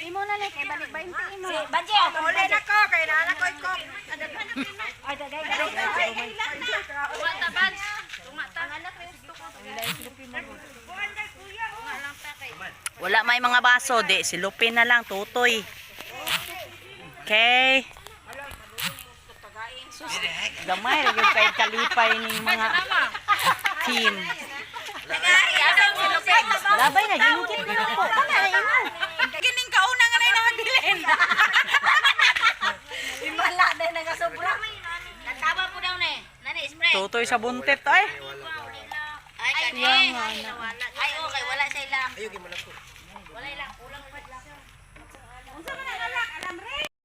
Imo na lang kay balik 20 imo. Si Badje, Uli na ko kay naa ko ikok. Ay, dagay. Dagay. Wala may mga baso, di silupin na lang tutoy. Okay. Sus, gamay ra gyud kay kalipay ning mga team. Labay na gingkit mo na po. Tama na imo. Kining kauna nga na inahabilin. Himala na nagasobra. Natawa po daw na eh. Nani, spray. Tutoy sa buntit ay. Ay, kani. Ay, okay, wala sa ilang. Wala ilang, kulang pa.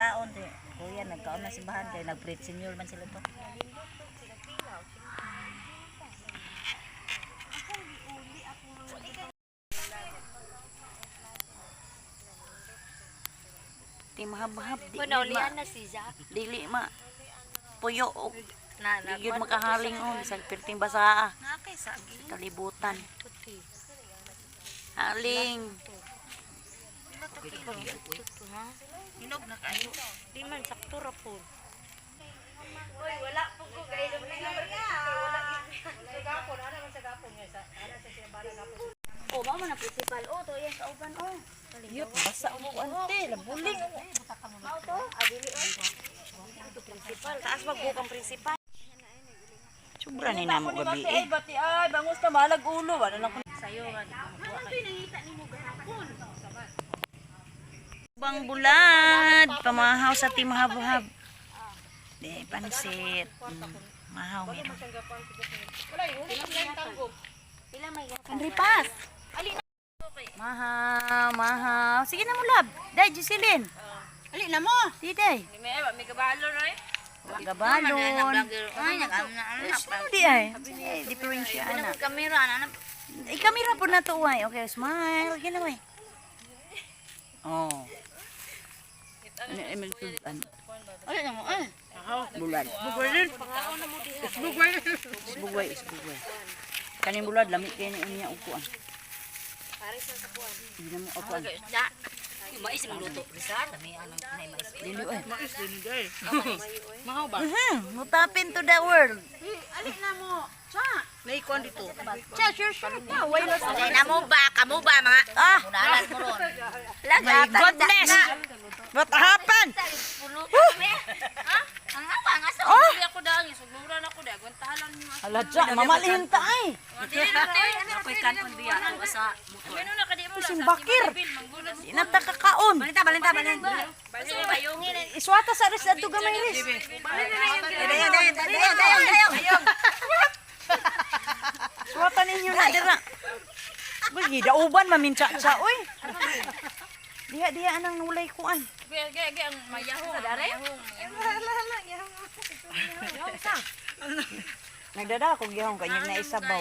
Kaon di. Kuya, nagkaon na simbahan kay nag-preach senior man sila to. Di mahabhab di Panaulian ma. na si Jack. Dili ma. Puyo og Na, na, di gyud makahaling oh bisag perting basaa. Sa Kalibutan. Haling. Hinog na kayo. Di man sakto ra po. Uy, wala po ko kay Oh, mao na principal. Oh, to iyang kauban oh. Yut, basa mo ante, labuling. Mao to? Ah, dili oh. Taas magbukang principal. Sobra ni namo gabi eh. Bati ay bangus na malag ulo wala lang. Bang bulad, pamahaw sa team habhab. Di pansit. Mahaw meron. Kanripas. Mahaw, mahaw. Sige na mo lab. Day, Jocelyn. Ali na mo. Di day. May gabalo ra eh. Gabalon. Ay, nag-ano na ano na. Ano di ay? Sige, diferensya ana. Kamera ana na. Eh, kamera po na to, ay. Okay, smile. Okay na, ay. Oh. Ano, Emil, ano? Ay, na mo ay. Bulad. Isbugway. Isbugway, isbugway. Kaning bulad, lamit kayo ni unya upuan. Hindi na mo upuan. Isda. Yung mais magluto. Rizal, may anong may mais. Dili ay. Mais din day. Mahaw ba? Mutapin to the world. Ali na mo. Cha. Naikuan dito. Cha, sure, sure. Pa, why not? Okay, na mo ba? Kamo ba mga? Ah! Munalas mo ron. My goodness! What happened? Pulo kami. Ha? Ang apa ang aso. Oh! Ako daan, sugluran ako dai, agwantahalan niyo. Hala, cha, mamalihin ta ay. Ako'y kanon biya ako sa motor. Meno na kadi mo Kasing bakir. Di na ta kakaon. Balinta, balinta, balinta. Iswata sa ris adto gamay ris. Dayon, dayon, dayon, dayon, dayon. Iswata ninyo na dira. Uy, gidauban mamincha cha oy. Diha diha anang nulay kuan. Ge ge ge ang mayahong. Dare? Nagdada ako gihong kanyang na isabaw.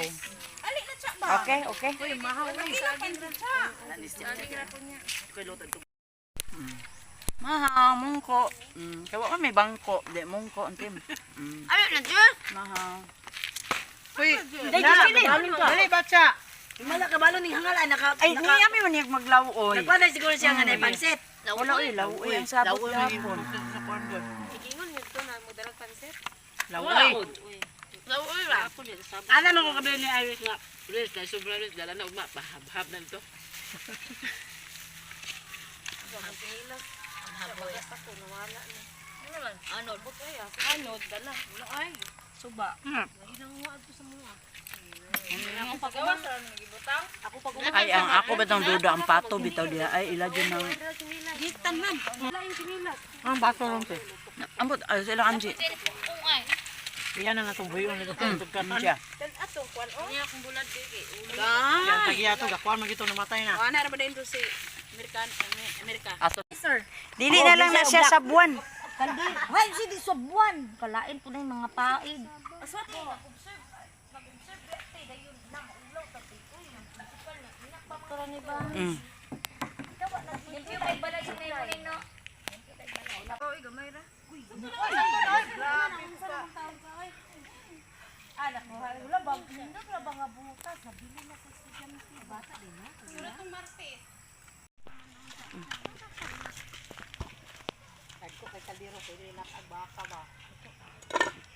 Okay, okay. Uy, mahaw ni saging. Mahaw, mungko. Kaya wa man may bangko, di mungko antim. Ano na Diyos? Mahaw. Uy, Dai Jocelyn. dali bacha. Himala ka balon ning hangal ay naka Ay, niya mi man niyag maglawoy. Nagpanay siguro siya nga na pansit. Wala oy, lawoy ang sabot gapon. Laway. Ana man ko kabili ni Iris nga. Riz, na sobra Riz, dala na ugma, pahabhab na nito. Ano? Anod dala. Wala ay. Suba. Ay, ang ako ba tong duda ang pato bitaw diha ay ila dyan ng Ang baso ron te. Ambot ay sila Angie. Iyan na natong buyon nito. Siya. Yan tagiya to, gakuan man gito namatay na. Ana ra ba din to si American Amerika. Ato. Dili na lang na siya sa buwan. Kaldi. Hay, si di subuan. Kalain po na yung mga paid. Limpyo kay balay sa may no.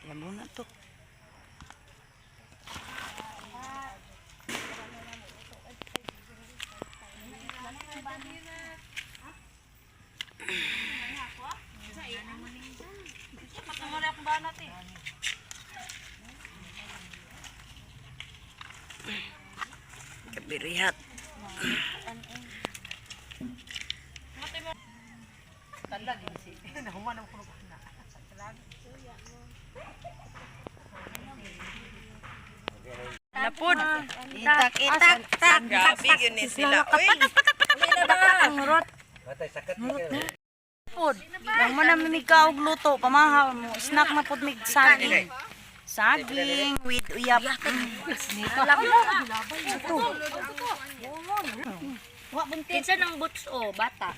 Lamo na to. Kabirihat. Napod. Itak itak tak. Grabe yun ni sila. Uy. Pod. Lang mo na mimikaog luto, pamahaw mo. Snack na pod mig saging. Saging with uyap. Ito. Kinsa nang boots o bata.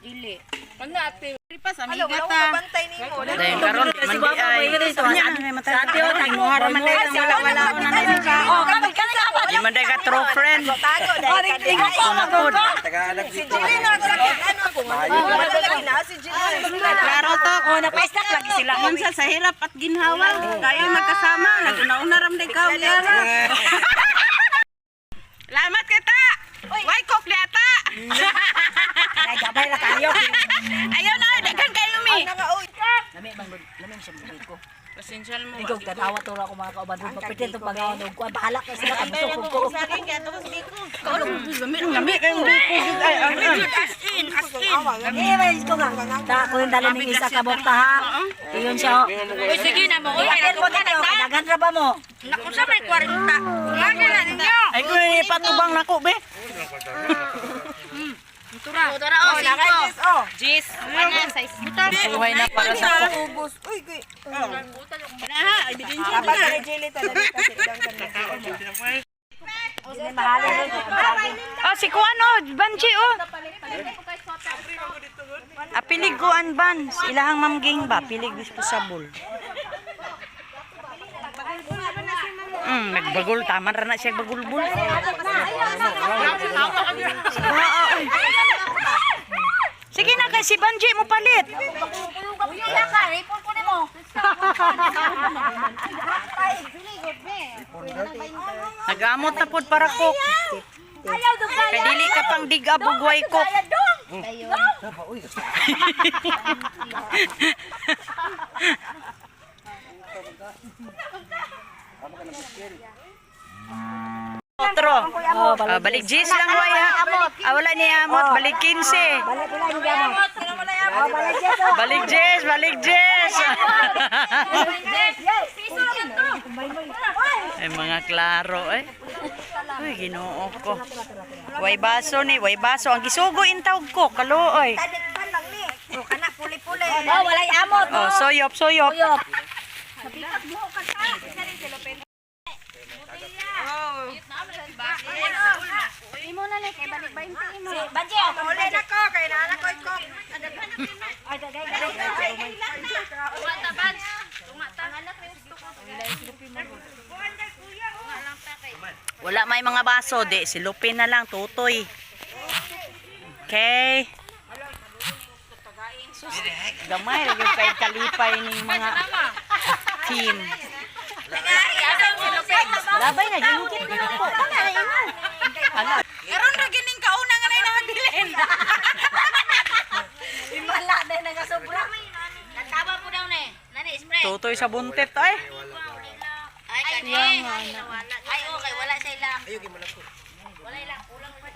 Dili. Amiga ta. Bantay nimo. Dahil karon mandi ay. Sa ate o tinguha man dahil wala wala ko na Oh, kami kami ka. Di man dahil ka true friend. Tago dahil ka di. Napod. Si Jillian na ako lagi. Ano ako? Wala lagi na si Jillian. Klaro to. Oh, napa-snack lagi sila. Unsa sa hirap at ginhawa. Tayo magkasama. Naguna-una ram day ka. Lamat kita. Way kokleta. Ay, gabay na kayo. Ayaw na, daghan kayo mi. Lami man lami siya bugay ko. Pasensya mo. Ikaw tanawa to ra ako mga kauban. Mapitid tong pangaon og kuan bahala ka sila ka busog ko. Lami kayong biko gud ay. As in, as in. Eh, man ko nga. Ta ko yung dala ning isa ka bokta ha. Iyon siya. Uy, sige na mo. Uy, Apil mo dito, daghan ra ba mo? Naku sa may 40. Wala na ninyo. Ay ko ipatubang nako be. Tura. Tura o, singko. Jis. Ano, size. Buhay na para sa Na, ebidensya na. Oh, si Kuan oh, Banji oh. Ah, pilig ko an ban. Ilahang mamging ba, pilig disposable. Nagbagol tama ra na siya bagulbul. Ah, ah, oy. Sige na kay si Banji mo palit. Uy, ka, report ko nimo. Nagamot na pod para kok. Kay dili ka pang digabog way kok. Otro. Ah, balik G's lang way ha. Ah, wala ni amot, balik 15. Balik ko lang yung gamot. Oh, balik Jess, oh. Balik Jess, balik Jess. Yes. Ay mga klaro eh. Uy, Ginoo ko. Way baso ni, way baso. Ang gisugo intawg ko, kaluoy. Oh, walay amot. Oh, soyop, soyop. Uyop. Imo na lang kay balik 20 imo. Si Banji, oh. Uli na ko kay naa ko ko. Ay, dagay dagay. Wala may mga baso, di silupin na lang tutoy. Okay. Sus, gamay ra gyud kay kalipay ning mga team. Labay na gingkit na lang po. Karon ra gining kauna nga nay nahabilin. Wala na nagasobra. Natawa po daw na eh. Nani, spray. Tutoy sa buntit ay. Ay, kani. Ay, okay. Wala sa ilak. Wala ilak. Kulang pa.